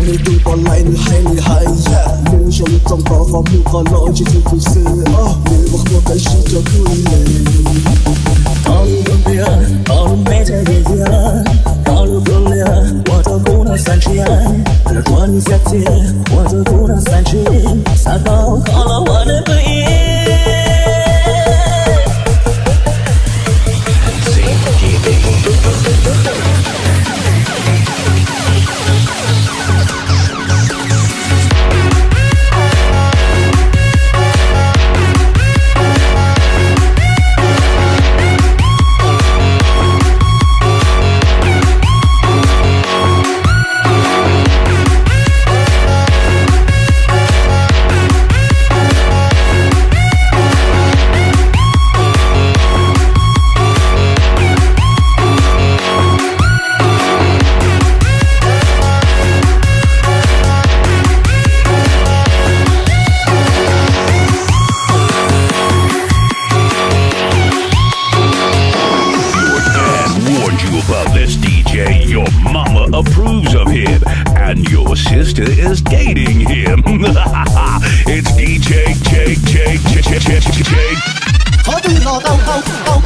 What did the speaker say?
Nws tus pom lais nws hais nws hais yam, nws zoo li tsoom tov qhov muag qhov los tsis tu tus xwb, nws ua qhua qev sib rau kuj ib leeg. Koj lub ntiag, koj lub npe tseem tiag tiag, koj lub kua liag ua rau kuv noj xav ntshiab, lub kua nws xiab txiag ua rau kuv noj xav ntshiab, xav tau koj los ua nws pw ib. Your dad warned you about this D J. Your mama approves of him. And your sister is dating him. It's D J, J, J, J, J, J, J. Qhov twg los tau tau tau